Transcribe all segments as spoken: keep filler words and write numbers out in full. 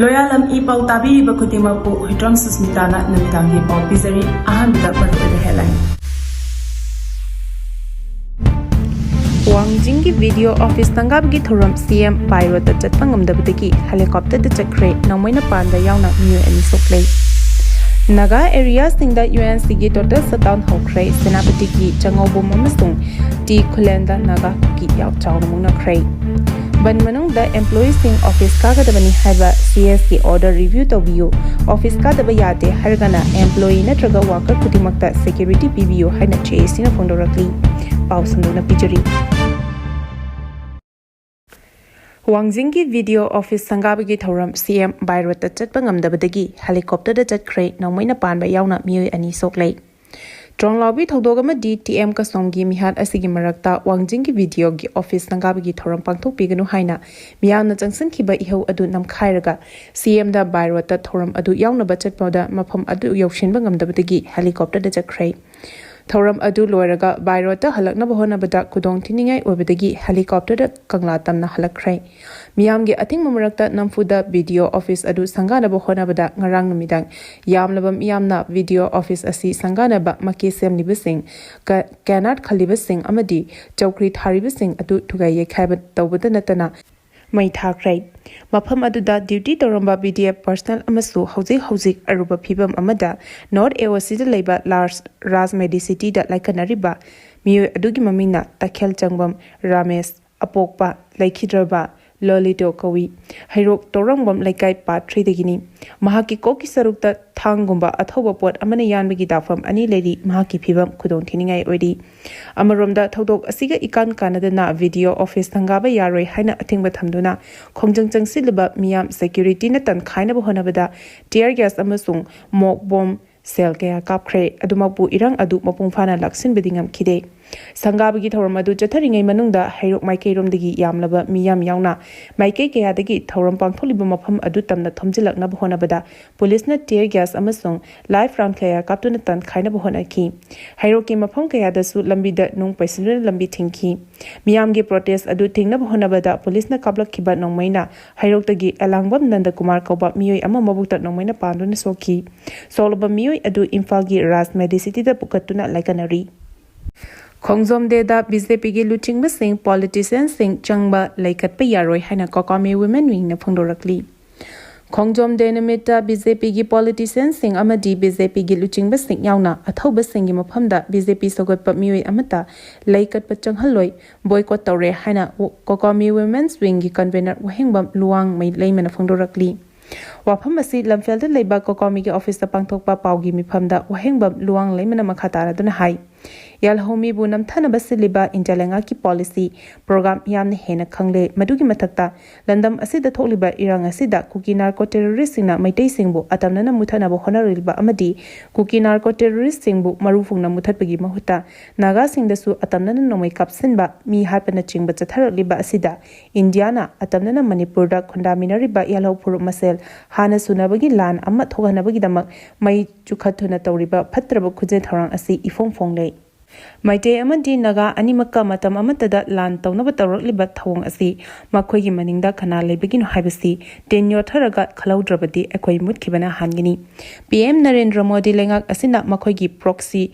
ꯂꯣꯌꯥꯂꯝ E ꯄꯥꯎ ꯇꯥꯕꯤꯔꯤꯕ ꯈꯨꯗꯤꯡꯃꯛꯄꯨ ꯍꯨꯏꯗ꯭ꯔꯣꯝ ꯁꯨꯁꯃꯤꯇꯥꯅ ꯅꯨꯃꯤꯗꯥꯡꯒꯤ ꯄꯥꯎ ꯄꯤꯖꯔꯤ꯫ ꯑꯍꯥꯟꯕꯗ ꯃꯔꯨꯑꯣꯏꯕ headline꯫ ꯋꯥꯡꯖꯤꯡꯒꯤ ꯕꯤ ꯗꯤ ꯑꯣ ꯑꯣꯐꯤꯁ ꯁꯪꯒꯥꯕꯒꯤ ꯊꯧꯔꯝ ꯁꯤ ꯑꯦꯝ by road ꯇ ꯆꯠꯄ ꯉꯝꯗꯕꯗꯒꯤ helicopter ꯗ ꯆꯠꯈ꯭ꯔꯦ꯫ ꯅꯣꯡꯃꯩꯅ ꯄꯥꯟꯕ ꯌꯥꯎꯅ ꯃꯤꯑꯣꯏ ꯑꯅꯤ ꯁꯣꯛꯂꯦ꯫ ꯅꯥꯒꯥ area ꯁꯤꯡꯗ ꯌꯨ ꯑꯦꯟ ꯁꯤꯒꯤ total shutdown ꯍꯧꯈ꯭ꯔꯦ꯫ ꯁꯦꯅꯥꯄꯇꯤꯒꯤ ꯆꯉꯧꯕꯨꯝ ꯑꯃꯁꯨꯡ ꯇꯤ ꯈꯨꯂꯦꯟꯗ ꯅꯥꯒꯥ ꯀꯨꯀꯤ ꯌꯥꯝ ꯆꯥꯎꯅ ꯃꯨꯛꯅꯈ꯭ꯔꯦ꯫ ꯕꯟ ꯃꯅꯨꯡꯗ employee ꯁꯤꯡ ꯑꯣꯐꯤꯁ ꯀꯥꯒꯗꯕꯅꯤ ꯍꯥꯏꯕ ꯁꯤ ꯑꯦꯁ ꯀꯤ order review ꯇꯧꯕꯤꯌꯨ, ꯑꯣꯐꯤꯁ ꯀꯥꯗꯕ ꯌꯥꯗꯦ ꯍꯥꯏꯔꯒꯅ employee ꯅꯠꯇ꯭ꯔꯒ worker ꯈꯨꯗꯤꯡꯃꯛꯇ security ꯄꯤꯕꯤꯌꯨ ꯍꯥꯏꯅ ꯖꯦ ꯑꯦ ꯁꯤꯅ ꯐꯣꯡꯗꯣꯔꯛꯂꯤ꯫ ꯄꯥꯎ ꯁꯟꯗꯣꯛꯅ ꯄꯤꯖꯔꯤ꯫ ꯋꯥꯡꯖꯤꯡꯒꯤ ꯕꯤ ꯗꯤ ꯑꯣ ꯑꯣꯐꯤꯁ ꯁꯪꯒꯥꯕꯒꯤ ꯊꯧꯔꯝ ꯁꯤ ꯑꯦꯝ by road ꯇ ꯆꯠꯄ ꯉꯝꯗꯕꯗꯒꯤ helicopter ꯗ ꯆꯠꯈ꯭ꯔꯦ꯫ ꯅꯣꯡꯃꯩꯅ ꯄꯥꯟꯕ ꯌꯥꯎꯅ ꯃꯤꯑꯣꯏ ꯑꯅꯤ ꯁꯣꯛꯂꯦ꯫ ꯇ꯭ꯔꯣꯡꯂꯥꯎꯕꯤ ꯊꯧꯗꯣꯛ ꯑꯃꯗꯤ ꯇꯤ ꯑꯦꯝ ꯀꯁꯣꯝꯒꯤ ꯃꯤꯍꯥꯠ ꯑꯁꯤꯒꯤ ꯃꯔꯛꯇ ꯋꯥꯡꯖꯤꯡꯒꯤ ꯕꯤ ꯗꯤ ꯑꯣꯒꯤ ꯑꯣꯐꯤꯁ ꯁꯪꯒꯥꯕꯒꯤ ꯊꯧꯔꯝ ꯄꯥꯡꯊꯣꯛꯄꯤꯒꯅꯨ ꯍꯥꯏꯅ ꯃꯤꯌꯥꯝꯅ ꯆꯪꯁꯤꯟꯈꯤꯕ ꯏꯍꯧ ꯑꯗꯨ ꯅꯝꯈꯥꯏꯔꯒ ꯁꯤ ꯑꯦꯝꯗ by road ꯇ ꯊꯧꯔꯝ ꯑꯗꯨ ꯌꯥꯎꯅꯕ ꯆꯠꯄꯗ ꯃꯐꯝ ꯑꯗꯨ ꯌꯧꯁꯤꯟꯕ ꯉꯝꯗꯕꯗꯒꯤ helicopter ꯗ ꯆꯠꯈ꯭ꯔꯦ꯫ ꯊꯧꯔꯝ ꯑꯗꯨ ꯂꯣꯏꯔꯒ by road ꯇ ꯍꯜꯂꯛꯅꯕ ꯍꯣꯠꯅꯕꯗ ꯈꯨꯗꯣꯡ ꯊꯤꯅꯤꯡꯉꯥꯏ ꯑꯣꯏꯕꯗꯒꯤ helicopter ꯗ ꯀꯪꯂꯥ ꯇꯝꯅ ꯍꯜꯂꯛꯈ꯭ꯔꯦ꯫ ꯃꯤꯌꯥꯝꯒꯤ ꯑꯊꯤꯡꯕ ꯃꯔꯛꯇ ꯅꯝꯐꯨꯗ ꯕꯤ ꯗꯤ ꯑꯣ ꯑꯣꯐꯤꯁ ꯑꯗꯨ ꯁꯪꯒꯥꯅꯕ ꯍꯣꯠꯅꯕꯗ ꯉꯔꯥꯡ ꯅꯨꯃꯤꯗꯥꯡ ꯌꯥꯝꯂꯕ ꯃꯤꯌꯥꯝꯅ ꯕꯤ ꯗꯤ ꯑꯣ ꯑꯣꯐꯤꯁ ꯑꯁꯤ ꯁꯪꯒꯥꯅꯕ ꯃꯀꯦ ꯁꯦꯝꯂꯤꯕꯁꯤꯡ, ꯀ-, ꯀꯦꯅꯥꯠ ꯈꯜꯂꯤꯕꯁꯤꯡ ꯑꯃꯗꯤ ꯆꯧꯀ꯭ꯔꯤ ꯊꯥꯔꯤꯕꯁꯤꯡ ꯑꯗꯨ ꯊꯨꯒꯥꯏ ꯌꯩꯈꯥꯏꯕ ꯇꯧꯕꯗ ꯅꯠꯇꯅ ꯃꯩ ꯊꯥꯈ꯭ꯔꯦ꯫ ꯃꯐꯝ ꯑꯗꯨꯗ duty ꯇꯧꯔꯝꯕ ꯕꯤ ꯗꯤ ꯑꯦꯐ personnel ꯑꯃꯁꯨ ꯍꯧꯖꯤꯛ ꯍꯧꯖꯤꯛ ꯑꯔꯨꯕ ꯐꯤꯕꯝ ꯑꯃꯗ North A O C ꯗ ꯂꯩꯕ ꯂꯥꯔꯖ ꯔꯥꯖ ꯃꯦꯗꯤꯁꯤꯇꯤꯗ ꯂꯥꯏꯀꯠꯅꯔꯤꯕ ꯃꯤꯑꯣꯏ ꯑꯗꯨꯒꯤ ꯃꯃꯤꯡꯅ ꯇꯈꯦꯜ ꯆꯪꯕꯝ ꯔꯥꯃꯦꯁ, ꯑꯄꯣꯛꯄ ꯂꯩꯈꯤꯗ꯭ꯔꯕ ꯂꯣꯂꯤꯇꯣ ꯀꯧꯏ꯫ ꯍꯩꯔꯣꯛ ꯇꯧꯔꯪꯕꯝ ꯂꯩꯀꯥꯏ part three ꯗꯒꯤꯅꯤ꯫ ꯃꯍꯥꯛꯀꯤ ꯀꯣꯛꯀꯤ ꯁꯔꯨꯛꯇ ꯊꯥꯡꯒꯨꯝꯕ ꯑꯊꯧꯕ ꯄꯣꯠ ꯑꯃꯅ ꯌꯥꯟꯕꯒꯤ ꯗꯥꯛꯐꯝ ꯑꯅꯤ ꯂꯩꯔꯤ꯫ ꯃꯍꯥꯛꯀꯤ ꯐꯤꯕꯝ ꯈꯨꯗꯣꯡ ꯊꯤꯅꯤꯡꯉꯥꯏ ꯑꯣꯏꯔꯤ꯫ ꯑꯃꯔꯣꯝꯗ ꯊꯧꯗꯣꯛ ꯑꯁꯤꯒ ꯏꯀꯥꯟ ꯀꯥꯟꯅꯗꯅ ꯕꯤ ꯗꯤ ꯑꯣ ꯑꯣꯐꯤꯁ ꯁꯪꯒꯥꯕ ꯌꯥꯔꯣꯏ ꯍꯥꯏꯅ ꯑꯊꯤꯡꯕ ꯊꯝꯗꯨꯅ ꯈꯣꯡꯖꯪ ꯆꯪꯁꯤꯜꯂꯤꯕ ꯃꯤꯌꯥꯝ security ꯅ ꯇꯟꯈꯥꯏꯅꯕ ꯍꯣꯠꯅꯕꯗ tear gas ꯑꯃꯁꯨꯡ ꯃꯣꯛ ꯕꯣꯝ ꯁꯦꯜ ꯀꯌꯥ ꯀꯥꯞꯈ꯭ꯔꯦ꯫ ꯑꯗꯨꯃꯛꯄꯨ ꯏꯔꯥꯡ ꯑꯗꯨ ꯃꯄꯨꯡ ꯐꯥꯅ ꯂꯥꯛꯁꯤꯟꯕꯗꯤ ꯉꯝꯈꯤꯗꯦ꯫ ꯁꯪꯒꯥꯕꯒꯤ ꯊꯧꯔꯝ ꯑꯗꯨ ꯆꯠꯊꯔꯤꯉꯩ ꯃꯅꯨꯡꯗ ꯍꯩꯔꯣꯛ ꯃꯥꯏꯀꯩꯔꯣꯝꯗꯒꯤ ꯌꯥꯝꯂꯕ ꯃꯤꯌꯥꯝ ꯌꯥꯎꯅ ꯃꯥꯏꯀꯩ ꯀꯌꯥꯗꯒꯤ ꯊꯧꯔꯝ ꯄꯥꯡꯊꯣꯛꯂꯤꯕ ꯃꯐꯝ ꯑꯗꯨ ꯇꯝꯅ ꯊꯣꯝꯖꯤꯜꯂꯛꯅꯕ ꯍꯣꯠꯅꯕꯗ ꯄꯨꯂꯤꯁꯅ tear gas ꯑꯃꯁꯨꯡ live round ꯀꯌꯥ ꯀꯥꯞꯇꯨꯅ ꯇꯥꯟꯈꯥꯏꯅꯕ ꯍꯣꯠꯅꯈꯤ꯫ ꯍꯩꯔꯣꯛꯀꯤ ꯃꯐꯝ ꯀꯌꯥꯗꯁꯨ ꯂꯝꯕꯤꯗ ꯅꯨꯡ ꯄꯩꯁꯤꯟꯗꯨꯅ ꯂꯝꯕꯤ ꯊꯤꯡꯈꯤ꯫ ꯃꯤꯌꯥꯝꯒꯤ protest ꯑꯗꯨ ꯊꯤꯡꯅꯕ ꯍꯣꯠꯅꯕꯗ ꯄꯨꯂꯤꯁꯅ ꯀꯥꯞꯂꯛꯈꯤꯕ ꯅꯣꯡꯃꯩꯅ ꯍꯩꯔꯣꯛꯇꯒꯤ ꯑꯦꯂꯥꯡꯕꯝ ꯅꯟꯗꯀꯨꯃꯥꯔ ꯀꯧꯕ ꯃꯤꯑꯣꯏ ꯑꯃ ꯃꯕꯨꯛꯇ ꯅꯣꯡꯃꯩꯅ ꯄꯥꯟꯗꯨꯅ ꯁꯣꯛꯈꯤ꯫ ꯁꯣꯛꯂꯕ ꯃꯤꯑꯣꯏ ꯑꯗꯨ ꯏꯝꯐꯥꯜꯒꯤ ꯔꯥꯖ ꯃꯦꯗꯤꯁꯤꯇꯤꯗ ꯄꯨꯈꯠꯇꯨꯅ ꯂꯥꯏꯀꯠꯅꯔꯤ꯫ ꯈꯣꯡꯖꯣꯝ ꯗꯦꯗ ꯕꯤ ꯖꯦ ꯄꯤꯒꯤ ꯂꯨꯆꯤꯡꯕꯁꯤꯡ, ꯄꯣꯂꯤꯇꯤꯁꯤꯌꯟꯁꯤꯡ ꯆꯪꯕ ꯂꯩꯀꯠꯄ ꯌꯥꯔꯣꯏ ꯍꯥꯏꯅ ꯀꯣꯀꯥꯃꯤ ꯋꯤꯃꯦꯟ ꯋꯤꯡꯅ ꯐꯣꯡꯗꯣꯔꯛꯂꯤ꯫ ꯈꯣꯡꯖꯣꯝ ꯗꯦ ꯅꯨꯃꯤꯠꯇ ꯕꯤ ꯖꯦ ꯄꯤꯒꯤ ꯄꯣꯂꯤꯇꯤꯁꯤꯌꯟꯁꯤꯡ ꯑꯃꯗꯤ ꯕꯤ ꯖꯦ ꯄꯤꯒꯤ ꯂꯨꯆꯤꯡꯕꯁꯤꯡ ꯌꯥꯎꯅ ꯑꯊꯧꯕꯁꯤꯡꯒꯤ ꯃꯐꯝꯗ ꯕꯤ ꯖꯦ ꯄꯤ ꯁꯧꯒꯠꯄ ꯃꯤꯑꯣꯏ ꯑꯃꯠꯇ ꯂꯩꯀꯠꯄ ꯆꯪꯍꯜꯂꯣꯏ, boycott ꯇꯧꯔꯦ ꯍꯥꯏꯅ ꯀꯣꯀꯥꯃꯤ ꯋꯤꯃꯦꯟꯁ ꯋꯤꯡꯒꯤ convener ꯋꯥꯍꯦꯡꯕꯝ ꯂꯨꯋꯥꯡ ꯃꯩ ꯂꯩꯃꯅ ꯐꯣꯡꯗꯣꯔꯛꯂꯤ꯫ ꯋꯥꯐꯝ ꯑꯁꯤ ꯂꯝꯐꯦꯜꯗ ꯂꯩꯕ ꯀꯣꯀꯥꯃꯤꯒꯤ ꯑꯣꯐꯤꯁꯇ ꯄꯥꯡꯊꯣꯛꯄ ꯄꯥꯎꯒꯤ ꯃꯤꯐꯝꯗ ꯋꯥꯍꯦꯡꯕꯝ ꯂꯨꯋꯥꯡ ꯂꯩꯃꯅ ꯃꯈꯥ ꯇꯥꯔꯗꯨꯅ ꯍꯥꯏ, ꯌꯥꯜꯍꯧ ꯃꯤꯕꯨ ꯅꯝꯊꯅꯕ ꯁꯤꯜꯂꯤꯕ ꯏꯟꯗꯤꯌꯥ ꯂꯩꯉꯥꯛꯀꯤ policy program ꯌꯥꯝꯅ ꯍꯦꯟꯅ ꯈꯪꯂꯦ꯫ ꯃꯗꯨꯒꯤ ꯃꯊꯛꯇ ꯂꯝꯗꯝ ꯑꯁꯤꯗ ꯊꯣꯛꯂꯤꯕ ꯏꯔꯥꯡ ꯑꯁꯤꯗ ꯀꯨꯀꯤ narco terroristꯁꯤꯡꯅ ꯃꯩꯇꯩꯁꯤꯡꯕꯨ ꯑꯇꯝꯅꯅ ꯃꯨꯊꯠꯅꯕ ꯍꯣꯠꯅꯔꯤꯕ ꯑꯃꯗꯤ ꯀꯨꯀꯤ narco terroristꯁꯤꯡꯕꯨ ꯃꯔꯨ ꯐꯨꯡꯅ ꯃꯨꯊꯠꯄꯒꯤ ꯃꯍꯨꯠꯇ ꯅꯥꯒꯥꯁꯤꯡꯗꯁꯨ ꯑꯇꯝꯅꯅ ꯅꯣꯡꯃꯩ ꯀꯥꯞꯁꯤꯟꯕ, ꯃꯤ ꯍꯥꯠꯄꯅꯆꯤꯡꯕ ꯆꯠꯊꯔꯛꯂꯤꯕ ꯑꯁꯤꯗ ꯏꯟꯗꯤꯌꯥꯅ ꯑꯇꯝꯅꯅ ꯃꯅꯤꯄꯨꯔꯗ ꯈꯨꯟꯗꯥꯃꯤꯟꯅꯔꯤꯕ ꯌꯥꯜꯍꯧ ꯐꯨꯔꯨꯞ ꯃꯁꯦꯜ ꯍꯥꯟꯅ ꯁꯨꯅꯕꯒꯤ ꯂꯥꯟ ꯑꯃ ꯊꯣꯛꯍꯟꯅꯕꯒꯤꯗꯃꯛ ꯃꯩ ꯆꯨꯈꯠꯊꯨꯅ ꯇꯧꯔꯤꯕ ꯐꯠꯇ꯭ꯔꯕ ꯈꯨꯖꯦ ꯊꯧꯔꯥꯡ ꯑꯁꯤ ꯏꯐꯣꯡ ꯐꯣꯡꯂꯦ꯫ ꯃꯩꯇꯩ ꯑꯃꯗꯤ ꯅꯥꯒꯥ ꯑꯅꯤꯃꯛꯀ ꯃꯇꯝ ꯑꯃꯠꯇꯗ ꯂꯥꯟ ꯇꯧꯅꯕ ꯇꯧꯔꯛꯂꯤꯕ ꯊꯧꯑꯣꯡ ꯑꯁꯤ ꯃꯈꯣꯏꯒꯤ ꯃꯅꯤꯡꯗ ꯀꯅꯥ ꯂꯩꯕꯒꯤꯅꯣ ꯍꯥꯏꯕꯁꯤ ꯇꯤꯟ ꯌꯣꯠꯊꯔꯒ ꯈꯜꯍꯧꯗ꯭ꯔꯕꯗꯤ ꯑꯩꯈꯣꯏ ꯃꯨꯠꯈꯤꯕꯅ ꯍꯥꯟꯒꯅꯤ꯫ ꯄꯤ ꯑꯦꯝ ꯅꯔꯦꯟꯗ꯭ꯔ ꯃꯣꯗꯤ ꯂꯩꯉꯥꯛ ꯑꯁꯤꯅ ꯃꯈꯣꯏꯒꯤ proxy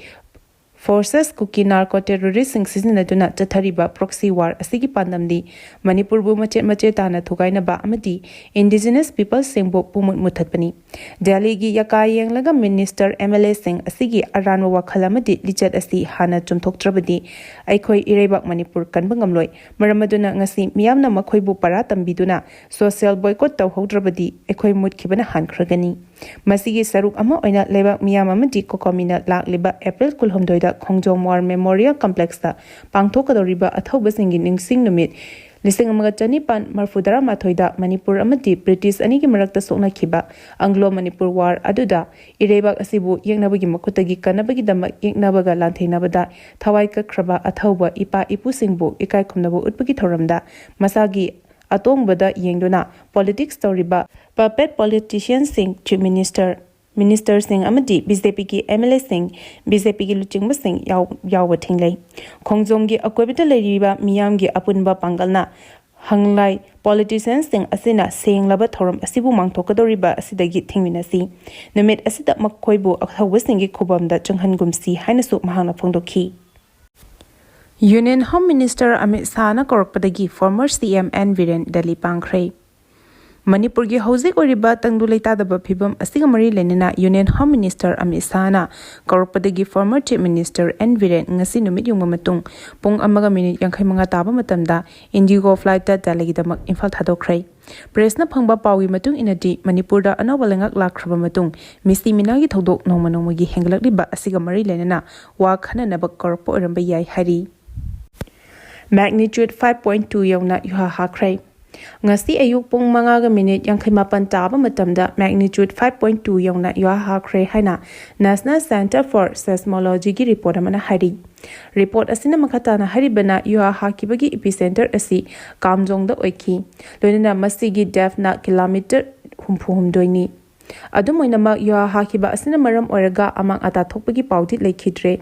forces ꯀꯨꯀꯤ narco terroristꯁꯤꯡ ꯁꯤꯖꯤꯟꯅꯗꯨꯅ ꯆꯠꯊꯔꯤꯕ proxy war ꯑꯁꯤꯒꯤ ꯄꯥꯟꯗꯝꯗꯤ ꯃꯅꯤꯄꯨꯔꯕꯨ ꯃꯆꯦꯠ ꯃꯆꯦꯠ ꯇꯥꯅ ꯊꯨꯒꯥꯏꯅꯕ ꯑꯃꯗꯤ indigenous peopleꯁꯤꯡꯕꯨ ꯄꯨꯃꯨꯠ ꯃꯨꯊꯠꯄꯅꯤ꯫ ꯗꯦꯜꯂꯤꯒꯤ ꯌꯥꯀꯥ ꯌꯦꯡꯂꯒ minister, M L Aꯁꯤꯡ ꯑꯁꯤꯒꯤ ꯑꯔꯥꯟꯕ ꯋꯥꯈꯜ ꯑꯃꯗꯤ ꯂꯤꯆꯠ ꯑꯁꯤ ꯍꯥꯟꯅ ꯆꯨꯝꯊꯣꯛꯇ꯭ꯔꯕꯗꯤ ꯑꯩꯈꯣꯏ ꯏꯔꯩꯕꯥꯛ ꯃꯅꯤꯄꯨꯔ ꯀꯟꯕ ꯉꯝꯂꯣꯏ꯫ ꯃꯔꯝ ꯑꯗꯨꯅ ꯉꯁꯤ ꯃꯤꯌꯥꯝꯅ ꯃꯈꯣꯏꯕꯨ ꯄꯔꯥ ꯇꯝꯕꯤꯗꯨꯅ social boycott ꯇꯧꯍꯧꯗ꯭ꯔꯕꯗꯤ ꯑꯩꯈꯣꯏ ꯃꯨꯠꯈꯤꯕꯅ ꯍꯥꯟꯈ꯭ꯔꯒꯅꯤ꯫ ꯃꯁꯤꯒꯤ ꯁꯔꯨꯛ ꯑꯃ ꯑꯣꯏꯅ ꯂꯩꯕꯥꯛ ꯃꯤꯌꯥꯝ ꯑꯃꯗꯤ ꯀꯣꯀꯣꯃꯤꯅ ꯂꯥꯛꯂꯤꯕ ꯑꯦꯄ꯭ꯔꯤꯜ ꯀꯨꯟꯍꯨꯝꯗꯣꯏꯗ ꯈꯣꯡꯖꯣꯝ ꯋꯥꯔ ꯃꯦꯃꯣꯔꯤꯌꯦꯜ ꯀꯝꯄ꯭ꯂꯦꯛꯁꯇ ꯄꯥꯡꯊꯣꯛꯀꯗꯧꯔꯤꯕ ꯑꯊꯧꯕꯁꯤꯡꯒꯤ ꯅꯤꯡꯁꯤꯡ ꯅꯨꯃꯤꯠ ꯂꯤꯁꯤꯡ ꯑꯃꯒ ꯆꯅꯤꯄꯥꯟ ꯃꯔꯐꯨ ꯇꯔꯥꯃꯥꯊꯣꯏꯗ ꯃꯅꯤꯄꯨꯔ ꯑꯃꯗꯤ ꯕ꯭ꯔꯤꯇꯤꯁ ꯑꯅꯤꯒꯤ ꯃꯔꯛꯇ ꯁꯣꯛꯅꯈꯤꯕ ꯑꯪꯒ꯭ꯂꯣ ꯃꯅꯤꯄꯨꯔ ꯋꯥꯔ ꯑꯗꯨꯗ ꯏꯔꯩꯕꯥꯛ ꯑꯁꯤꯕꯨ ꯌꯦꯛꯅꯕꯒꯤ ꯃꯈꯨꯠꯇꯒꯤ ꯀꯟꯅꯕꯒꯤꯗꯃꯛ ꯌꯦꯛꯅꯕꯒ ꯂꯥꯟꯊꯦꯡꯅꯕꯗ ꯊꯋꯥꯏ ꯀꯠꯈ꯭ꯔꯕ ꯑꯊꯧꯕ ꯏꯄꯥ ꯏꯄꯨꯁꯤꯡꯕꯨ ꯏꯀꯥꯏ ꯈꯨꯝꯅꯕ ꯎꯠꯄꯒꯤ ꯊꯧꯔꯝꯗ ꯃꯁꯥꯒꯤ ꯑꯇꯣꯡꯕꯗ ꯌꯦꯡꯗꯨꯅ ꯄꯣꯂꯤꯇꯤꯛꯁ ꯇꯧꯔꯤꯕ puppet politicianꯁꯤꯡ, ꯆꯤꯐ ꯃꯤꯅꯤꯁꯇꯔ, ꯃꯤꯅꯤꯁꯇꯔꯁꯤꯡ ꯑꯃꯗꯤ ꯕꯤ ꯖꯦ ꯄꯤꯒꯤ ꯑꯦꯝ ꯑꯦꯜ ꯑꯦꯁꯤꯡ, ꯕꯤ ꯖꯦ ꯄꯤꯒꯤ ꯂꯨꯆꯤꯡꯕꯁꯤꯡ ꯌꯥꯎ-, ꯌꯥꯎꯕ ꯊꯦꯡꯅꯩ꯫ ꯈꯣꯡꯖꯣꯝꯒꯤ ꯑꯀꯣꯏꯕꯗ ꯂꯩꯔꯤꯕ ꯃꯤꯌꯥꯝꯒꯤ ꯑꯄꯨꯟꯕ ꯄꯥꯡꯒꯜꯅ ꯍꯪꯂꯥꯏ ꯄꯣꯂꯤꯇꯤꯁꯤꯌꯟꯁꯤꯡ ꯑꯁꯤꯅ ꯁꯦꯡꯂꯕ ꯊꯧꯔꯝ ꯑꯁꯤꯕꯨ ꯃꯥꯡꯊꯣꯛꯀꯗꯧꯔꯤꯕ ꯑꯁꯤꯗꯒꯤ ꯊꯤꯡꯃꯤꯟꯅꯁꯤ꯫ ꯅꯨꯃꯤꯠ ꯑꯁꯤꯗ ꯃꯈꯣꯏꯕꯨ ꯑꯊꯧꯕꯁꯤꯡꯒꯤ ꯈꯨꯕꯝꯗ ꯆꯪꯍꯟꯒꯨꯝꯁꯤ ꯍꯥꯏꯅꯁꯨ ꯃꯍꯥꯛꯅ ꯐꯣꯡꯗꯣꯛꯈꯤ꯫ ꯌꯨꯅꯤꯌꯟ ꯍꯣꯝ ꯃꯤꯅꯤꯁꯇꯔ ꯑꯃꯤꯠ ꯁꯥꯍꯅ ꯀꯧꯔꯛꯄꯗꯒꯤ former C M N Biren Delhi ꯄꯥꯡꯈ꯭ꯔꯦ꯫ ꯃꯅꯤꯄꯨꯔꯒꯤ ꯍꯧꯖꯤꯛ ꯑꯣꯏꯔꯤꯕ ꯇꯪꯗꯨ ꯂꯩꯇꯥꯗꯕ ꯐꯤꯕꯝ ꯑꯁꯤꯒ ꯃꯔꯤ ꯂꯩꯅꯅ ꯌꯨꯅꯤꯌꯟ ꯍꯣꯝ ꯃꯤꯅꯤꯁꯇꯔ ꯑꯃꯤꯠ ꯁꯥꯍꯅ ꯀꯧꯔꯛꯄꯗꯒꯤ former chief minister N Biren ꯉꯁꯤ ꯅꯨꯃꯤꯠ ꯌꯨꯡꯕ ꯃꯇꯨꯡ ꯄꯨꯡ ꯑꯃꯒ ꯃꯤꯅꯤꯠ ꯌꯥꯡꯈꯩ ꯃꯉꯥ ꯇꯥꯕ ꯃꯇꯝꯗ ꯏꯟꯗꯤꯒꯣ ꯐ꯭ꯂꯥꯏꯠꯇ ꯗꯦꯜꯂꯤꯒꯤꯗꯃꯛ ꯏꯝꯐꯥꯜ ꯊꯥꯗꯣꯛꯈ꯭ꯔꯦ꯫ ꯄ꯭ꯔꯦꯁꯅ ꯐꯪꯕ ꯄꯥꯎꯒꯤ ꯃꯇꯨꯡ ꯏꯟꯅꯗꯤ, ꯃꯅꯤꯄꯨꯔꯗ ꯑꯅꯧꯕ ꯂꯩꯉꯥꯛ ꯂꯥꯛꯈ꯭ꯔꯕ ꯃꯇꯨꯡ ꯃꯤꯁꯤ ꯃꯤꯅꯥꯒꯤ ꯊꯧꯗꯣꯛ ꯅꯣꯡꯃ ꯅꯣꯡꯃꯒꯤ ꯍꯦꯟꯒꯠꯂꯛꯂꯤꯕ ꯑꯁꯤꯒ ꯃꯔꯤ ꯂꯩꯅꯅ ꯋꯥ ꯈꯟꯅꯅꯕ ꯀꯧꯔꯛꯄ ꯑꯣꯏꯔꯝꯕ ꯌꯥꯏ ꯍꯥꯏꯔꯤ꯫ Magnitude five point two ꯌꯧꯅ ꯌꯨꯍꯥ ꯍꯥꯈ꯭ꯔꯦ꯫ ꯉꯁꯤ ꯑꯌꯨꯛ ꯄꯨꯡ ꯃꯉꯥꯒ ꯃꯤꯅꯤꯠ ꯌꯥꯡꯈꯩ ꯃꯥꯄꯟ ꯇꯥꯕ ꯃꯇꯝꯗ magnitude five point two ꯌꯧꯅ ꯌꯨꯍꯥ ꯍꯥꯈ꯭ꯔꯦ ꯍꯥꯏꯅ National Centre for Seismologyꯒꯤ ꯔꯤꯄꯣꯔꯠ ꯑꯃꯅ ꯍꯥꯏꯔꯤ꯫ ꯔꯤꯄꯣꯔꯠ ꯑꯁꯤꯅ ꯃꯈꯥ ꯇꯥꯅ ꯍꯥꯏꯔꯤꯕꯅ, ꯌꯨꯍꯥ ꯍꯥꯈꯤꯕꯒꯤ ꯏꯄꯤꯁꯦꯟꯇꯔ ꯑꯁꯤ ꯀꯥꯝꯖꯣꯡꯗ ꯑꯣꯏꯈꯤ, ꯂꯣꯏꯅꯅ ꯃꯁꯤꯒꯤ ꯗꯦꯞꯅ ꯀꯤꯂꯣꯃꯤꯇꯔ ꯍꯨꯝꯐꯨ ꯍꯨꯝꯗꯣꯏꯅꯤ꯫ ꯑꯗꯨꯝ ꯑꯣꯏꯅꯃꯛ, ꯌꯨꯍꯥ ꯍꯥꯈꯤꯕ ꯑꯁꯤꯅ ꯃꯔꯝ ꯑꯣꯏꯔꯒ ꯑꯃꯥꯡ ꯑꯇꯥ ꯊꯣꯛꯄꯒꯤ ꯄꯥꯎꯗꯤ ꯂꯩꯈꯤꯗ꯭ꯔꯦ꯫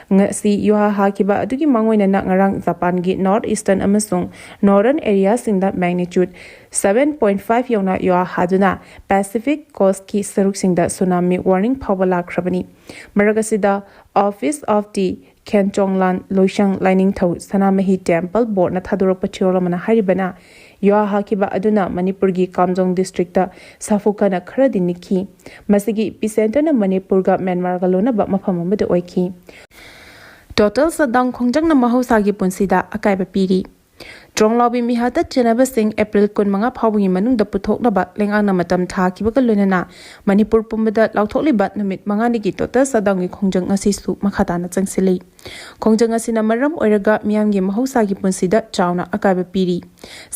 ꯉꯁꯤ ꯌꯨꯍꯥ ꯍꯥꯈꯤꯕ ꯑꯗꯨꯒꯤ ꯃꯥꯡꯑꯣꯏꯅꯅ ꯉꯔꯥꯡ ꯖꯄꯥꯟꯒꯤ North Eastern ꯑꯃꯁꯨꯡ Northern areaꯁꯤꯡꯗ magnitude seven point five ꯌꯧꯅ ꯌꯨꯍꯥ ꯍꯥꯗꯨꯅ Pacific coastꯀꯤ ꯁꯔꯨꯛꯁꯤꯡꯗ tsunami warning ꯐꯥꯎꯕ ꯂꯥꯛꯈ꯭ꯔꯕꯅꯤ꯫ ꯃꯔꯛ ꯑꯁꯤꯗ, Office of the ꯈꯦꯟꯆꯣꯡꯂꯥꯟ ꯂꯣꯏꯁꯪ ꯂꯥꯏꯅꯤꯡꯊꯧ ꯁꯅꯥꯃꯍꯤ ꯇꯦꯝꯄꯜ ꯕꯣꯔꯗꯅ ꯊꯥꯗꯣꯔꯛꯄ ꯆꯦꯔꯣꯜ ꯑꯃꯅ ꯍꯥꯏꯔꯤꯕꯅ, ꯌꯨꯍꯥ ꯍꯥꯈꯤꯕ ꯑꯗꯨꯅ ꯃꯅꯤꯄꯨꯔꯒꯤ ꯀꯥꯝꯖꯣꯡ ꯗꯤꯁꯇ꯭ꯔꯤꯛꯇ ꯁꯥꯐꯨ ꯀꯟꯅ ꯈꯔꯗꯤ ꯅꯤꯛꯈꯤ꯫ ꯃꯁꯤꯒꯤ ꯏꯄꯤꯁꯦꯟꯇꯔꯅ ꯃꯅꯤꯄꯨꯔꯒ ꯃ꯭ꯌꯥꯟꯃꯥꯔꯒ ꯂꯣꯟꯅꯕ ꯃꯐꯝ ꯑꯃꯗ ꯑꯣꯏꯈꯤ꯫ Total shutdown ꯈꯣꯡꯖꯪꯅ ꯃꯍꯧꯁꯥꯒꯤ ꯄꯨꯟꯁꯤꯗ ꯑꯀꯥꯏꯕ ꯄꯤꯔꯤ꯫ ꯇ꯭ꯔꯣꯡꯂꯥꯎꯕꯤ ꯃꯤꯍꯥꯠꯇ ꯆꯦꯟꯅꯕꯁꯤꯡ ꯑꯦꯄ꯭ꯔꯤꯜ ꯀꯨꯟꯃꯉꯥ ꯐꯥꯎꯕꯒꯤ ꯃꯅꯨꯡꯗ ꯄꯨꯊꯣꯛꯅꯕ ꯂꯩꯉꯥꯛꯅ ꯃꯇꯝ ꯊꯥꯈꯤꯕꯒ ꯂꯣꯏꯅꯅ ꯃꯅꯤꯄꯨꯔ ꯄꯨꯝꯕꯗ ꯂꯥꯎꯊꯣꯛꯂꯤꯕ ꯅꯨꯃꯤꯠ ꯃꯉꯥꯅꯤꯒꯤ ꯇꯣꯇꯦꯜ ꯁꯠꯗꯥꯎꯟꯒꯤ ꯈꯣꯡꯖꯪ ꯑꯁꯤꯁꯨ ꯃꯈꯥ ꯇꯥꯅ ꯆꯪꯁꯤꯜꯂꯤ꯫ ꯈꯣꯡꯖꯪ ꯑꯁꯤꯅ ꯃꯔꯝ ꯑꯣꯏꯔꯒ ꯃꯤꯌꯥꯝꯒꯤ ꯃꯍꯧꯁꯥꯒꯤ ꯄꯨꯟꯁꯤꯗ ꯆꯥꯎꯅ ꯑꯀꯥꯏꯕ ꯄꯤꯔꯤ꯫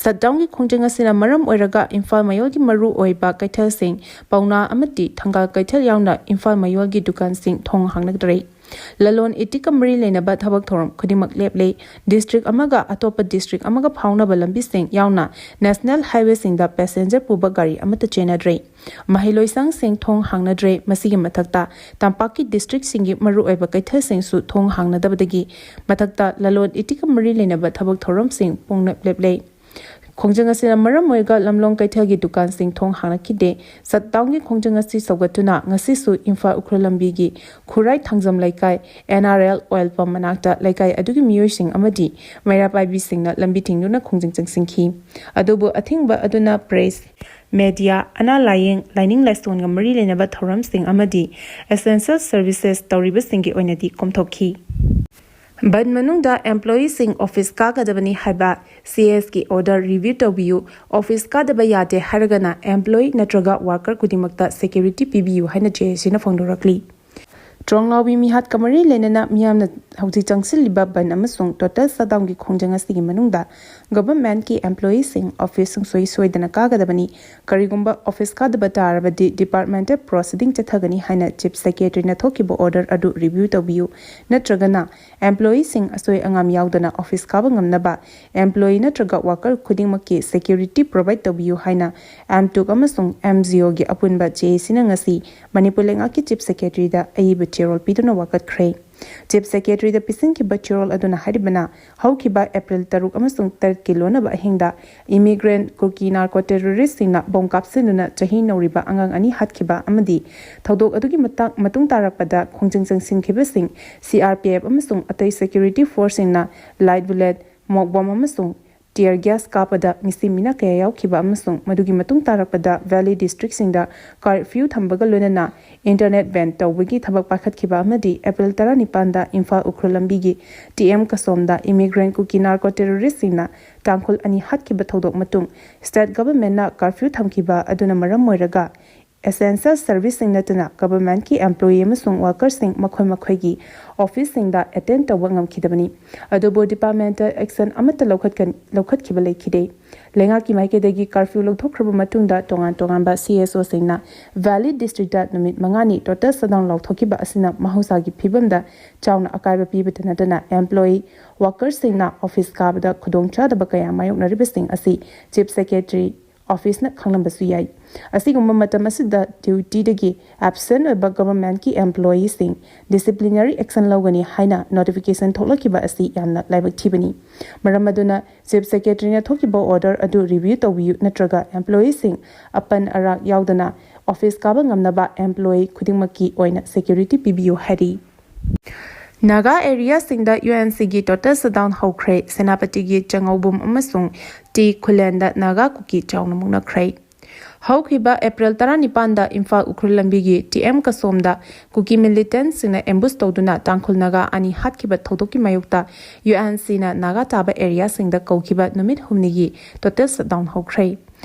ꯁꯠꯗꯥꯎꯟꯒꯤ ꯈꯣꯡꯖꯪ ꯑꯁꯤꯅ ꯃꯔꯝ ꯑꯣꯏꯔꯒ ꯏꯝꯐꯥꯜ ꯃꯌꯣꯜꯒꯤ ꯃꯔꯨ ꯑꯣꯏꯕ ꯀꯩꯊꯦꯜꯁꯤꯡ ꯄꯥꯎꯅꯥ ꯑꯃꯗꯤ ꯊꯪꯒꯥꯜ ꯀꯩꯊꯦꯜ ꯌꯥꯎꯅ ꯏꯝꯐꯥꯜ ꯃꯌꯣꯜꯒꯤ ꯗꯨꯀꯥꯟꯁꯤꯡ ꯊꯣꯡ ꯍꯥꯡꯅꯗ꯭ꯔꯦ꯫ ꯂꯂꯣꯟ ꯏꯇꯤꯛꯀ ꯃꯔꯤ ꯂꯩꯅꯕ ꯊꯕꯛ ꯊꯧꯔꯝ ꯈꯨꯗꯤꯡꯃꯛ ꯂꯦꯞꯂꯦ꯫ ꯗꯤꯁꯇ꯭ꯔꯤꯛ ꯑꯃꯒ ꯑꯇꯣꯞꯄ ꯗꯤꯁꯇ꯭ꯔꯤꯛ ꯑꯃꯒ ꯐꯥꯎꯅꯕ ꯂꯝꯕꯤꯁꯤꯡ ꯌꯥꯎꯅ ꯅꯦꯁꯅꯦꯜ ꯍꯥꯏꯋꯦꯁꯤꯡꯗ ꯄꯦꯁꯦꯟꯖꯔ ꯄꯨꯕ ꯒꯥꯔꯤ ꯑꯃꯠꯇ ꯆꯦꯟꯅꯗ꯭ꯔꯦ꯫ ꯃꯍꯩꯂꯣꯏꯁꯪꯁꯤꯡ ꯊꯣꯡ ꯍꯥꯡꯅꯗ꯭ꯔꯦ꯫ ꯃꯁꯤꯒꯤ ꯃꯊꯛꯇ ꯇꯝꯄꯥꯛꯀꯤ ꯗꯤꯁꯇ꯭ꯔꯤꯛꯁꯤꯡꯒꯤ ꯃꯔꯨꯑꯣꯏꯕ ꯀꯩꯊꯦꯜꯁꯤꯡꯁꯨ ꯊꯣꯡ ꯍꯥꯡꯅꯗꯕꯗꯒꯤ ꯃꯊꯛꯇ ꯂꯂꯣꯟ ꯏꯇꯤꯛꯀ ꯃꯔꯤ ꯂꯩꯅꯕ ꯊꯕꯛ ꯊꯧꯔꯝꯁꯤꯡ ꯄꯨꯡꯂꯦꯞ ꯂꯦꯞꯂꯦ꯫ ꯈꯣꯡꯖꯪ ꯑꯁꯤꯅ ꯃꯔꯝ ꯑꯣꯏꯔꯒ ꯂꯝꯂꯣꯡ ꯀꯩꯊꯦꯜꯒꯤ ꯗꯨꯀꯥꯟꯁꯤꯡ ꯊꯣꯡ ꯍꯥꯡꯂꯛꯈꯤꯗꯦ꯫ ꯁꯠꯗꯥꯎꯟꯒꯤ ꯈꯣꯡꯖꯪ ꯑꯁꯤ ꯁꯧꯒꯠꯇꯨꯅ ꯉꯁꯤꯁꯨ ꯏꯝꯐꯥꯜ ꯎꯈ꯭ꯔꯨꯜ ꯂꯝꯕꯤꯒꯤ ꯈꯨꯔꯥꯏ ꯊꯥꯡꯖꯝ ꯂꯩꯀꯥꯏ N R L oil pump ꯃꯅꯥꯛꯇ ꯂꯩꯀꯥꯏ ꯑꯗꯨꯒꯤ ꯃꯤꯑꯣꯏꯁꯤꯡ ꯑꯃꯗꯤ ꯃꯩꯔꯥ ꯄꯥꯏꯕꯤꯁꯤꯡꯅ ꯂꯝꯕꯤ ꯊꯤꯡꯗꯨꯅ ꯈꯣꯡꯖꯪ ꯆꯪꯁꯤꯟꯈꯤ꯫ ꯑꯗꯨꯕꯨ ꯑꯊꯤꯡꯕ ꯑꯗꯨꯅ ꯄ꯭ꯔꯦꯁ, ꯃꯦꯗꯤꯌꯥ, ꯑꯅꯥ ꯂꯥꯌꯦꯡ, ꯂꯥꯏꯅꯤꯡ ꯂꯥꯏꯁꯣꯟꯒ ꯃꯔꯤ ꯂꯩꯅꯕ ꯊꯧꯔꯝꯁꯤꯡ ꯑꯃꯗꯤ essential services ꯇꯧꯔꯤꯕꯁꯤꯡꯒꯤ ꯑꯣꯏꯅꯗꯤ ꯀꯣꯝꯊꯣꯛꯈꯤ꯫ ꯕꯟ ꯃꯅꯨꯡꯗ ꯑꯦꯝꯄ꯭ꯂꯣꯌꯤꯁꯤꯡ ꯑꯣꯐꯤꯁ ꯀꯥꯒꯗꯕꯅꯤ ꯍꯥꯏꯕ ꯁꯤ ꯑꯦꯁꯀꯤ ꯑꯣꯔꯗꯔ ꯔꯤꯚ꯭ꯌꯨ ꯇꯧꯕꯤꯌꯨ꯫ ꯑꯣꯐꯤꯁ ꯀꯥꯗꯕ ꯌꯥꯗꯦ ꯍꯥꯏꯔꯒꯅ ꯑꯦꯝꯄ꯭ꯂꯣꯌꯤ ꯅꯠꯇ꯭ꯔꯒ ꯋꯥꯔꯀꯔ ꯈꯨꯗꯤꯡꯃꯛꯇ ꯁꯦꯀ꯭ꯌꯨꯔꯤꯇꯤ ꯄꯤꯕꯤꯌꯨ ꯍꯥꯏꯅ ꯖꯦ ꯑꯦ ꯁꯤꯅ ꯐꯣꯡꯗꯣꯔꯛꯂꯤ꯫ ꯇ꯭ꯔꯣꯡꯂꯥꯎꯕꯤ ꯃꯤꯍꯥꯠꯀ ꯃꯔꯤ ꯂꯩꯅꯅ ꯃꯤꯌꯥꯝꯅ ꯍꯧꯖꯤꯛ ꯆꯪꯁꯤꯜꯂꯤꯕ ꯕꯟ ꯑꯃꯁꯨꯡ ꯇꯣꯇꯦꯜ ꯁꯠꯗꯥꯎꯟꯒꯤ ꯈꯣꯡꯖꯪ ꯑꯁꯤꯒꯤ ꯃꯅꯨꯡꯗ ꯒꯚꯔꯟꯃꯦꯟꯠꯀꯤ ꯑꯦꯝꯄ꯭ꯂꯣꯌꯤꯁꯤꯡ ꯑꯣꯐꯤꯁ ꯁꯨꯡꯁꯣꯏ ꯁꯣꯏꯗꯅ ꯀꯥꯒꯗꯕꯅꯤ꯫ ꯀꯔꯤꯒꯨꯝꯕ ꯑꯣꯐꯤꯁ ꯀꯥꯗꯕ ꯇꯥꯔꯕꯗꯤ ꯗꯤꯄꯥꯔꯠꯃꯦꯟꯇꯦꯜ ꯄ꯭ꯔꯣꯁꯤꯗꯤꯡ ꯆꯠꯊꯒꯅꯤ ꯍꯥꯏꯅ ꯆꯤꯐ ꯁꯦꯀ꯭ꯔꯦꯇꯔꯤꯅ ꯊꯣꯛꯈꯤꯕ ꯑꯣꯔꯗꯔ ꯑꯗꯨ ꯔꯤꯚ꯭ꯌꯨ ꯇꯧꯕꯤꯌꯨ, ꯅꯠꯇ꯭ꯔꯒꯅ ꯑꯦꯝꯄ꯭ꯂꯣꯌꯤꯁꯤꯡ ꯑꯁꯣꯏ ꯑꯉꯥꯝ ꯌꯥꯎꯗꯅ ꯑꯣꯐꯤꯁ ꯀꯥꯕ ꯉꯝꯅꯕ ꯑꯦꯝꯄ꯭ꯂꯣꯌꯤ ꯅꯠꯇ꯭ꯔꯒ ꯋꯥꯔꯀꯔ ꯈꯨꯗꯤꯡꯃꯛꯀꯤ ꯁꯦꯀ꯭ꯌꯨꯔꯤꯇꯤ ꯄ꯭ꯔꯣꯚꯥꯏꯗ ꯇꯧꯕꯤꯌꯨ ꯍꯥꯏꯅ ꯑꯦꯝꯇꯨꯛ ꯑꯃꯁꯨꯡ ꯑꯦꯝ ꯖꯤ ꯑꯣꯒꯤ ꯑꯄꯨꯟꯕ ꯖꯦ ꯑꯦ ꯁꯤꯅ ꯉꯁꯤ ꯃꯅꯤꯄꯨꯔ ꯂꯩꯉꯥꯛꯀꯤ ꯆꯤꯐ ꯁꯦꯀ꯭ꯔꯦꯇꯔꯤꯗ ꯑꯏꯕ ꯆꯦꯔꯣꯜ ꯄꯤꯗꯨꯅ ꯋꯥꯀꯠꯈ꯭ꯔꯦ꯫ ꯆꯤꯐ ꯁꯦꯀ꯭ꯔꯦꯇꯔꯤꯗ ꯄꯤꯁꯤꯟꯈꯤꯕ ꯆꯦꯔꯣꯜ ꯑꯗꯨꯅ ꯍꯥꯏꯔꯤꯕꯅ, ꯍꯧꯈꯤꯕ ꯑꯦꯄ꯭ꯔꯤꯜ ꯇꯔꯨꯛ ꯑꯃꯁꯨꯡ ꯇꯔꯦꯠꯀꯤ ꯂꯣꯟꯅꯕ ꯑꯍꯤꯡꯗ ꯏꯃꯤꯒ꯭ꯔꯦꯟꯠ ꯀꯨꯀꯤ ꯅꯥꯔꯀꯣ ꯇꯦꯔꯣꯔꯤꯁ꯭ꯠꯁꯤꯡꯅ ꯕꯣꯝ ꯀꯥꯞꯁꯤꯟꯗꯨꯅ ꯆꯍꯤ ꯅꯧꯔꯤꯕ ꯑꯉꯥꯡ ꯑꯅꯤ ꯍꯥꯠꯈꯤꯕ ꯑꯃꯗꯤ ꯊꯧꯗꯣꯛ ꯑꯗꯨꯒꯤ ꯃꯇꯥꯡ-, ꯃꯇꯨꯡ ꯇꯥꯔꯛꯄꯗ ꯈꯣꯡꯖꯪ ꯆꯪꯁꯤꯟꯈꯤꯕꯁꯤꯡ ꯁꯤ ꯑꯥꯔ ꯄꯤ ꯑꯦꯐ ꯑꯃꯁꯨꯡ ꯑꯇꯩ ꯁꯦꯀ꯭ꯌꯨꯔꯤꯇꯤ ꯐꯣꯔꯁꯁꯤꯡꯅ ꯂꯥꯏꯠ ꯕꯨꯂꯦꯠ, ꯃꯣꯛ ꯕꯣꯝ ꯑꯃꯁꯨꯡ tear gas ꯀꯥꯞꯄꯗ ꯃꯤꯁꯤ ꯃꯤꯅ ꯀꯌꯥ ꯌꯥꯎꯈꯤꯕ ꯑꯃꯁꯨꯡ ꯃꯗꯨꯒꯤ ꯃꯇꯨꯡ ꯇꯥꯔꯛꯄꯗ valley districtꯁꯤꯡꯗ curfew ꯊꯝꯕꯒ ꯂꯣꯏꯅꯅ internet ban ꯇꯧꯕꯒꯤ ꯊꯕꯛ ꯄꯥꯏꯈꯠꯈꯤꯕ ꯑꯃꯗꯤ April ꯇꯔꯥꯅꯤꯄꯥꯟꯗ ꯏꯝꯐꯥꯜ ꯎꯈ꯭ꯔꯨꯜ ꯂꯝꯕꯤꯒꯤ T M ꯀꯁꯣꯝꯗ immigrant Kuki narco terroristꯁꯤꯡꯅ ꯇꯥꯡꯈꯨꯜ ꯑꯅꯤ ꯍꯥꯠꯈꯤꯕ ꯊꯧꯗꯣꯛ ꯃꯇꯨꯡ state governmentꯅ curfew ꯊꯝꯈꯤꯕ ꯑꯗꯨꯅ ꯃꯔꯝ ꯑꯣꯏꯔꯒ essential serviceꯁꯤꯡ ꯅꯠꯇꯅ governmentꯀꯤ employee ꯑꯃꯁꯨꯡ workerꯁꯤꯡ ꯃꯈꯣꯏ ꯃꯈꯣꯏꯒꯤ officeꯁꯤꯡꯗ attend ꯇꯧꯕ ꯉꯝꯈꯤꯗꯕꯅꯤ꯫ ꯑꯗꯨꯕꯨ departmental action ꯑꯃꯠꯇ ꯂꯧꯈꯠꯀ-, ꯂꯧꯈꯠꯈꯤꯕ ꯂꯩꯈꯤꯗꯦ꯫ ꯂꯩꯉꯥꯛꯀꯤ ꯃꯥꯏꯀꯩꯗꯒꯤ curfew ꯂꯧꯊꯣꯛꯈ꯭ꯔꯕ ꯃꯇꯨꯡꯗ ꯇꯣꯉꯥꯟ ꯇꯣꯉꯥꯟꯕ C S Oꯁꯤꯡꯅ valley districtꯇ ꯅꯨꯃꯤꯠ ꯃꯉꯥꯅꯤ total shutdown ꯂꯥꯎꯊꯣꯛꯈꯤꯕ ꯑꯁꯤꯅ ꯃꯍꯧꯁꯥꯒꯤ ꯐꯤꯕꯝꯗ ꯆꯥꯎꯅ ꯑꯀꯥꯏꯕ ꯄꯤꯕꯇ ꯅꯠꯇꯅ employee, workerꯁꯤꯡꯅ office ꯀꯥꯕꯗ ꯈꯨꯗꯣꯡꯆꯥꯗꯕ ꯀꯌꯥ ꯃꯥꯌꯣꯛꯅꯔꯤꯕꯁꯤꯡ ꯑꯁꯤ Chief Secretary officeꯅ ꯈꯪꯂꯝꯕꯁꯨ ꯌꯥꯏ꯫ ꯑꯁꯤꯒꯨꯝꯕ ꯃꯇꯝ ꯑꯁꯤꯗ dutyꯗꯒꯤ absent ꯑꯣꯏꯕ governmentꯀꯤ employeeꯁꯤꯡ disciplinary action ꯂꯧꯒꯅꯤ ꯍꯥꯏꯅ notification ꯊꯣꯛꯂꯛꯈꯤꯕ ꯑꯁꯤ ꯌꯥꯝꯅ ꯂꯥꯏꯕꯛ ꯊꯤꯕꯅꯤ꯫ ꯃꯔꯝ ꯑꯗꯨꯅ Chief Secretaryꯅ ꯊꯣꯛꯈꯤꯕ order ꯑꯗꯨ review ꯇꯧꯕꯤꯌꯨ, ꯅꯠꯇ꯭ꯔꯒ employeeꯁꯤꯡ ꯑꯄꯟ ꯑꯔꯥꯛ ꯌꯥꯎꯗꯅ office ꯀꯥꯕ ꯉꯝꯅꯕ employee ꯈꯨꯗꯤꯡꯃꯛꯀꯤ ꯑꯣꯏꯅ security ꯄꯤꯕꯤꯌꯨ ꯍꯥꯏꯔꯤ꯫ ꯅꯥꯒꯥ areaꯁꯤꯡꯗ UNCꯒꯤ total shutdown ꯍꯧꯈ꯭ꯔꯦ꯫ ꯁꯦꯅꯥꯄꯇꯤꯒꯤ ꯆꯉꯧꯕꯨꯝ ꯑꯃꯁꯨꯡ ꯇꯤ ꯈꯨꯂꯦꯟꯗ ꯅꯥꯒꯥ ꯀꯨꯀꯤ ꯆꯥꯎꯅ ꯃꯨꯛꯅꯈ꯭ꯔꯦ꯫ ꯍꯧꯈꯤꯕ April ꯇꯔꯥꯅꯤꯄꯥꯟꯗ ꯏꯝꯐꯥꯜ ꯎꯈ꯭ꯔꯨꯜ ꯂꯝꯕꯤꯒꯤ T M ꯀꯁꯣꯝꯗ ꯀꯨꯀꯤ militantꯁꯤꯡꯅ ambush ꯇꯧꯗꯨꯅ ꯇꯥꯡꯈꯨꯜ ꯅꯥꯒꯥ ꯑꯅꯤ ꯍꯥꯠꯈꯤꯕ ꯊꯧꯗꯣꯛꯀꯤ ꯃꯥꯌꯣꯛꯇ UNCꯅ ꯅꯥꯒꯥ ꯇꯥꯕ areaꯁꯤꯡꯗ ꯀꯧꯈꯤꯕ ꯅꯨꯃꯤꯠ ꯍꯨꯝꯅꯤꯒꯤ total shutdown ꯍꯧꯈ꯭ꯔꯦ꯫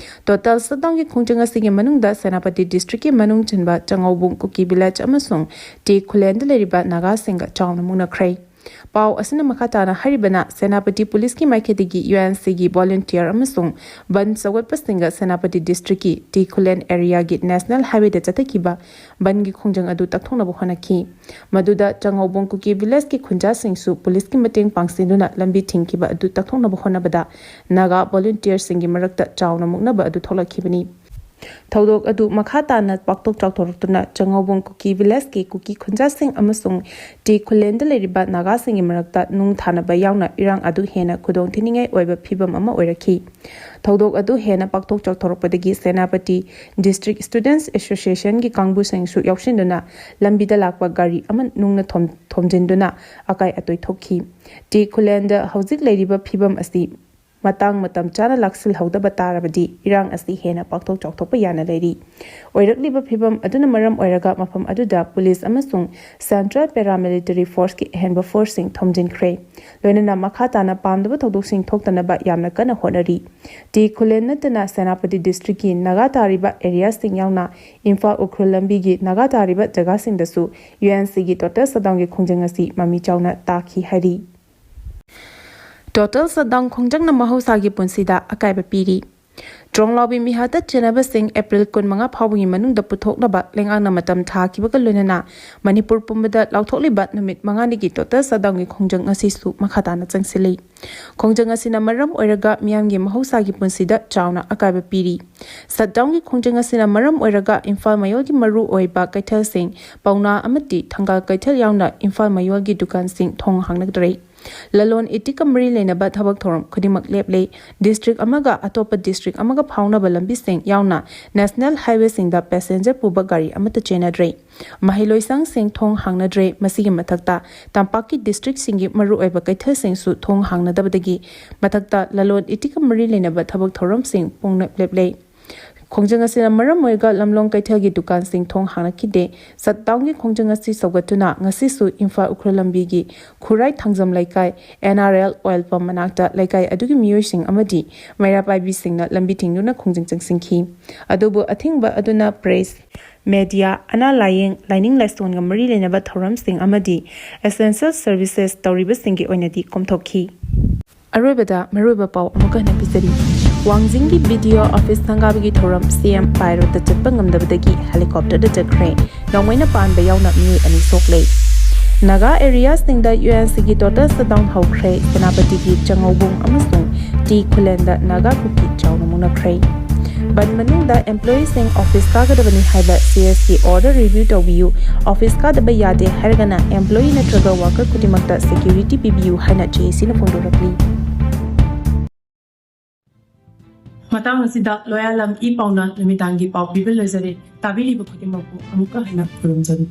Total shutdownꯒꯤ ꯈꯣꯡꯖꯪ ꯑꯁꯤꯒꯤ ꯃꯅꯨꯡꯗ ꯁꯦꯅꯥꯄꯇꯤ districtꯀꯤ ꯃꯅꯨꯡ ꯆꯟꯕ ꯆꯉꯧꯕꯨꯡ ꯀꯨꯀꯤ village ꯑꯃꯁꯨꯡ ꯇꯤ ꯈꯨꯂꯦꯟꯗ ꯂꯩꯔꯤꯕ ꯅꯥꯒꯥꯁꯤꯡꯒ ꯆꯥꯎꯅ ꯃꯨꯛꯅꯈ꯭ꯔꯦ꯫ ꯄꯥꯎ ꯑꯁꯤꯅ ꯃꯈꯥ ꯇꯥꯅ ꯍꯥꯏꯔꯤꯕꯅ, ꯁꯦꯅꯥꯄꯇꯤ policeꯀꯤ ꯃꯥꯏꯀꯩꯗꯒꯤ UNCꯒꯤ volunteer ꯑꯃꯁꯨꯡ ꯕꯟ ꯁꯧꯒꯠꯄꯁꯤꯡꯒ ꯁꯦꯅꯥꯄꯇꯤ districtꯀꯤ ꯇꯤ ꯈꯨꯂꯦꯟ areaꯒꯤ national highwayꯗ ꯆꯠꯊꯈꯤꯕ ꯕꯟꯒꯤ ꯈꯣꯡꯖꯪ ꯑꯗꯨ ꯇꯛꯊꯣꯛꯅꯕ ꯍꯣꯠꯅꯈꯤ꯫ ꯃꯗꯨꯗ ꯆꯉꯧꯕꯨꯡ ꯀꯨꯀꯤ villageꯀꯤ ꯈꯨꯟꯖꯥꯁꯤꯡꯁꯨ policeꯀꯤ ꯃꯇꯦꯡ ꯄꯥꯡꯁꯤꯟꯗꯨꯅ ꯂꯝꯕꯤ ꯊꯤꯡꯈꯤꯕ ꯑꯗꯨ ꯇꯛꯊꯣꯛꯅꯕ ꯍꯣꯠꯅꯕꯗ ꯅꯥꯒꯥ volunteerꯁꯤꯡꯒꯤ ꯃꯔꯛꯇ ꯆꯥꯎꯅ ꯃꯨꯛꯅꯕ ꯑꯗꯨ ꯊꯣꯛꯂꯛꯈꯤꯕꯅꯤ꯫ ꯊꯧꯗꯣꯛ ꯑꯗꯨ ꯃꯈꯥ ꯇꯥꯅ ꯄꯥꯛꯊꯣꯛ ꯆꯥꯎꯊꯣꯔꯛꯇꯨꯅ ꯆꯉꯧꯕꯨꯡ ꯀꯨꯀꯤ villageꯀꯤ ꯀꯨꯀꯤ ꯈꯨꯟꯖꯥꯁꯤꯡ ꯑꯃꯁꯨꯡ ꯇꯤ ꯈꯨꯂꯦꯟꯗ ꯂꯩꯔꯤꯕ ꯅꯥꯒꯥꯁꯤꯡꯒꯤ ꯃꯔꯛꯇ ꯅꯨꯡ ꯊꯥꯅꯕ ꯌꯥꯎꯅ ꯏꯔꯥꯡ ꯑꯗꯨ ꯍꯦꯟꯅ ꯈꯨꯗꯣꯡ ꯊꯤꯅꯤꯡꯉꯥꯏ ꯑꯣꯏꯕ ꯐꯤꯕꯝ ꯑꯃ ꯑꯣꯏꯔꯛꯈꯤ꯫ ꯊꯧꯗꯣꯛ ꯑꯗꯨ ꯍꯦꯟꯅ ꯄꯥꯛꯊꯣꯛ ꯆꯥꯎꯊꯣꯔꯛꯄꯗꯒꯤ ꯁꯦꯅꯥꯄꯇꯤ District Students Associationꯒꯤ ꯀꯥꯡꯕꯨꯁꯤꯡꯁꯨ ꯌꯥꯎꯁꯤꯟꯗꯨꯅ ꯂꯝꯕꯤꯗ ꯂꯥꯛꯄ ꯒꯥꯔꯤ ꯑꯃ ꯅꯨꯡꯅ ꯊꯣꯝ-, ꯊꯣꯝꯖꯤꯟꯗꯨꯅ ꯑꯀꯥꯏ ꯑꯇꯣꯏ ꯊꯣꯛꯈꯤ꯫ ꯇꯤ ꯈꯨꯂꯦꯟꯗ ꯍꯧꯖꯤꯛ ꯂꯩꯔꯤꯕ ꯐꯤꯕꯝ ꯑꯁꯤ ꯃꯇꯥꯡ ꯃꯇꯝ ꯆꯥꯅ ꯂꯥꯛꯁꯤꯜꯍꯧꯗꯕ ꯇꯥꯔꯕꯗꯤ ꯏꯔꯥꯡ ꯑꯁꯤ ꯍꯦꯟꯅ ꯄꯥꯛꯊꯣꯛ ꯆꯥꯎꯊꯣꯛꯄ ꯌꯥꯅ ꯂꯩꯔꯤ꯫ ꯑꯣꯏꯔꯛꯂꯤꯕ ꯐꯤꯕꯝ ꯑꯗꯨꯅ ꯃꯔꯝ ꯑꯣꯏꯔꯒ ꯃꯐꯝ ꯑꯗꯨꯗ ꯄꯨꯂꯤꯁ ꯑꯃꯁꯨꯡ Central Paramilitary Forceꯀꯤ ꯑꯍꯦꯟꯕ ꯐꯣꯔꯁꯁꯤꯡ ꯊꯣꯝꯖꯤꯟꯈ꯭ꯔꯦ꯫ ꯂꯣꯏꯅꯅ ꯃꯈꯥ ꯇꯥꯅ ꯄꯥꯝꯗꯕ ꯊꯧꯗꯣꯛꯁꯤꯡ ꯊꯣꯛꯇꯅꯕ ꯌꯥꯝꯅ ꯀꯟꯅ ꯍꯣꯠꯅꯔꯤ꯫ ꯇꯤ ꯈꯨꯂꯦꯟ ꯅꯠꯇꯅ ꯁꯦꯅꯥꯄꯇꯤ ꯗꯤꯁꯇ꯭ꯔꯤꯛꯀꯤ ꯅꯥꯒꯥ ꯇꯥꯔꯤꯕ ꯑꯦꯔꯤꯌꯥꯁꯤꯡ ꯌꯥꯎꯅ ꯏꯝꯐꯥꯜ ꯎꯈ꯭ꯔꯨꯜ ꯂꯝꯕꯤꯒꯤ ꯅꯥꯒꯥ ꯇꯥꯔꯤꯕ ꯖꯒꯥꯁꯤꯡꯗꯁꯨ UNCꯒꯤ ꯇꯣꯇꯦꯜ ꯁꯠꯗꯥꯎꯟꯒꯤ ꯈꯣꯡꯖꯪ ꯑꯁꯤ ꯃꯃꯤ ꯆꯥꯎꯅ ꯇꯥꯈꯤ ꯍꯥꯏꯔꯤ꯫ ꯇꯣꯇꯦꯜ ꯁꯠꯗꯥꯎꯟ ꯈꯣꯡꯖꯪꯅ ꯃꯍꯧꯁꯥꯒꯤ ꯄꯨꯟꯁꯤꯗ ꯑꯀꯥꯏꯕ ꯄꯤꯔꯤ꯫ ꯇ꯭ꯔꯣꯡꯂꯥꯎꯕꯤ ꯃꯤꯍꯥꯠꯇ ꯆꯦꯟꯅꯕꯁꯤꯡ ꯑꯦꯄ꯭ꯔꯤꯜ ꯀꯨꯟꯃꯉꯥ ꯐꯥꯎꯕꯒꯤ ꯃꯅꯨꯡꯗ ꯄꯨꯊꯣꯛꯅꯕ ꯂꯩꯉꯥꯛꯅ ꯃꯇꯝ ꯊꯥꯈꯤꯕꯒ ꯂꯣꯏꯅꯅ ꯃꯅꯤꯄꯨꯔ ꯄꯨꯝꯕꯗ ꯂꯥꯎꯊꯣꯛꯂꯤꯕ ꯅꯨꯃꯤꯠ ꯃꯉꯥꯅꯤꯒꯤ ꯇꯣꯇꯦꯜ ꯁꯠꯗꯥꯎꯟꯒꯤ ꯈꯣꯡꯖꯪ ꯑꯁꯤꯁꯨ ꯃꯈꯥ ꯇꯥꯅ ꯆꯪꯁꯤꯜꯂꯤ꯫ ꯈꯣꯡꯖꯪ ꯑꯁꯤꯅ ꯃꯔꯝ ꯑꯣꯏꯔꯒ ꯃꯤꯌꯥꯝꯒꯤ ꯃꯍꯧꯁꯥꯒꯤ ꯄꯨꯟꯁꯤꯗ ꯆꯥꯎꯅ ꯑꯀꯥꯏꯕ ꯄꯤꯔꯤ꯫ ꯁꯠꯗꯥꯎꯟꯒꯤ ꯈꯣꯡꯖꯪ ꯑꯁꯤꯅ ꯃꯔꯝ ꯑꯣꯏꯔꯒ ꯏꯝꯐꯥꯜ ꯃꯌꯣꯜꯒꯤ ꯃꯔꯨ ꯑꯣꯏꯕ ꯀꯩꯊꯦꯜꯁꯤꯡ, ꯄꯥꯎꯅꯥ ꯑꯃꯗꯤ ꯊꯪꯒꯥꯜ ꯀꯩꯊꯦꯜ ꯌꯥꯎꯅ ꯏꯝꯐꯥꯜ ꯃꯌꯣꯜꯒꯤ ꯗꯨꯀꯥꯟꯁꯤꯡ ꯊꯣꯡ ꯍꯥꯡꯅꯗ꯭ꯔꯦ꯫ ꯂꯂꯣꯟ ꯏꯇꯤꯛꯀ ꯃꯔꯤ ꯂꯩꯅꯕ ꯊꯕꯛ ꯊꯧꯔꯝ ꯈꯨꯗꯤꯡꯃꯛ ꯂꯦꯞꯂꯦ꯫ ꯗꯤꯁꯇ꯭ꯔꯤꯛ ꯑꯃꯒ ꯑꯇꯣꯞꯄ ꯗꯤꯁꯇ꯭ꯔꯤꯛ ꯑꯃꯒ ꯐꯥꯎꯅꯕ ꯂꯝꯕꯤꯁꯤꯡ ꯌꯥꯎꯅ ꯅꯦꯁꯅꯦꯜ ꯍꯥꯏꯋꯦꯁꯤꯡꯗ ꯄꯦꯁꯦꯟꯖꯔ ꯄꯨꯕ ꯒꯥꯔꯤ ꯑꯃꯠꯇ ꯆꯦꯟꯅꯗ꯭ꯔꯦ꯫ ꯃꯍꯩꯂꯣꯏꯁꯪꯁꯤꯡ ꯊꯣꯡ ꯍꯥꯡꯅꯗ꯭ꯔꯦ꯫ ꯃꯁꯤꯒꯤ ꯃꯊꯛꯇ ꯇꯝꯄꯥꯛꯀꯤ ꯗꯤꯁꯇ꯭ꯔꯤꯛꯁꯤꯡꯒꯤ ꯃꯔꯨꯑꯣꯏꯕ ꯀꯩꯊꯦꯜꯁꯤꯡꯁꯨ ꯊꯣꯡ ꯍꯥꯡꯅꯗꯕꯗꯒꯤ ꯃꯊꯛꯇ ꯂꯂꯣꯟ ꯏꯇꯤꯛꯀ ꯃꯔꯤ ꯂꯩꯅꯕ ꯊꯕꯛ ꯊꯧꯔꯝꯁꯤꯡ ꯄꯨꯡꯂꯦꯞ ꯂꯦꯞꯂꯦ꯫ ꯈꯣꯡꯖꯪ ꯑꯁꯤꯅ ꯃꯔꯝ ꯑꯣꯏꯔꯒ ꯂꯝꯂꯣꯡ ꯀꯩꯊꯦꯜꯒꯤ ꯗꯨꯀꯥꯟꯁꯤꯡ ꯊꯣꯡ ꯍꯥꯡꯂꯛꯈꯤꯗꯦ꯫ ꯁꯠꯗꯥꯎꯟꯒꯤ ꯈꯣꯡꯖꯪ ꯑꯁꯤ ꯁꯧꯒꯠꯇꯨꯅ ꯉꯁꯤꯁꯨ ꯏꯝꯐꯥꯜ ꯎꯈ꯭ꯔꯨꯜ ꯂꯝꯕꯤꯒꯤ ꯈꯨꯔꯥꯏ ꯊꯥꯡꯖꯝ ꯂꯩꯀꯥꯏ, NRL oil pump ꯃꯅꯥꯛꯇ ꯂꯩꯀꯥꯏ ꯑꯗꯨꯒꯤ ꯃꯤꯑꯣꯏꯁꯤꯡ ꯑꯃꯗꯤ ꯃꯩꯔꯥ ꯄꯥꯏꯕꯤꯁꯤꯡꯅ ꯂꯝꯕꯤ ꯊꯤꯡꯗꯨꯅ ꯈꯣꯡꯖꯪ ꯆꯪꯁꯤꯟꯈꯤ꯫ ꯑꯗꯨꯕꯨ ꯑꯊꯤꯡꯕ ꯑꯗꯨꯅ press, media, ꯑꯅꯥ ꯂꯥꯌꯦꯡ, ꯂꯥꯏꯅꯤꯡ ꯂꯥꯏꯁꯣꯟꯒ ꯃꯔꯤ ꯂꯩꯅꯕ ꯊꯧꯔꯝꯁꯤꯡ ꯑꯃꯗꯤ essential services ꯇꯧꯔꯤꯕꯁꯤꯡꯒꯤ ꯑꯣꯏꯅꯗꯤ ꯀꯣꯝꯊꯣꯛꯈꯤ꯫ ꯑꯔꯣꯏꯕꯗ ꯃꯔꯨꯑꯣꯏꯕ ꯄꯥꯎ ꯑꯃꯨꯛꯀ ꯍꯟꯅ ꯄꯤꯖꯔꯤ꯫ ꯋꯥꯡꯖꯤꯡꯒꯤ BDO office ꯁꯪꯒꯥꯕꯒꯤ ꯊꯧꯔꯝ CM by roadꯇ ꯆꯠꯄ ꯉꯝꯗꯕꯗꯒꯤ helicopterꯗ ꯆꯠꯈ꯭ꯔꯦ꯫ ꯅꯣꯡꯃꯩꯅ ꯄꯥꯟꯕ ꯌꯥꯎꯅ ꯃꯤꯑꯣꯏ ꯑꯅꯤ ꯁꯣꯛꯂꯦ꯫ ꯅꯥꯒꯥ areaꯁꯤꯡꯗ UNCꯒꯤ total shutdown ꯍꯧꯈ꯭ꯔꯦ꯫ ꯁꯦꯅꯥꯄꯇꯤꯒꯤ ꯆꯉꯧꯕꯨꯡ ꯑꯃꯁꯨꯡ ꯇꯤ ꯈꯨꯂꯦꯟꯗ ꯅꯥꯒꯥ ꯀꯨꯀꯤ ꯆꯥꯎꯅ ꯃꯨꯛꯅꯈ꯭ꯔꯦ꯫ ꯕꯟ ꯃꯅꯨꯡꯗ employeeꯁꯤꯡ office ꯀꯥꯒꯗꯕꯅꯤ ꯍꯥꯏꯕ CSꯀꯤ order review ꯇꯧꯕꯤꯌꯨ꯫ Office ꯀꯥꯗꯕ ꯌꯥꯗꯦ ꯍꯥꯏꯔꯒꯅ employee ꯅꯠꯇ꯭ꯔꯒ worker ꯈꯨꯗꯤꯡꯃꯛꯇ security ꯄꯤꯕꯤꯌꯨ ꯍꯥꯏꯅ JACꯅ ꯐꯣꯡꯗꯣꯔꯛꯂꯤ꯫ ꯃꯇꯥꯡ ꯑꯁꯤꯗ ꯂꯣꯌꯥꯂꯝ ꯏ ꯄꯥꯎꯅ ꯅꯨꯃꯤꯗꯥꯡꯒꯤ ꯄꯥꯎ ꯄꯤꯕ ꯂꯣꯏꯖꯔꯦ꯫ ꯇꯥꯕꯤꯔꯤꯕ ꯈꯨꯗꯤꯡꯃꯛꯄꯨ ꯑꯃꯨꯛꯀ ꯍꯟꯅ ꯈꯨꯔꯨꯝꯖꯔꯤ꯫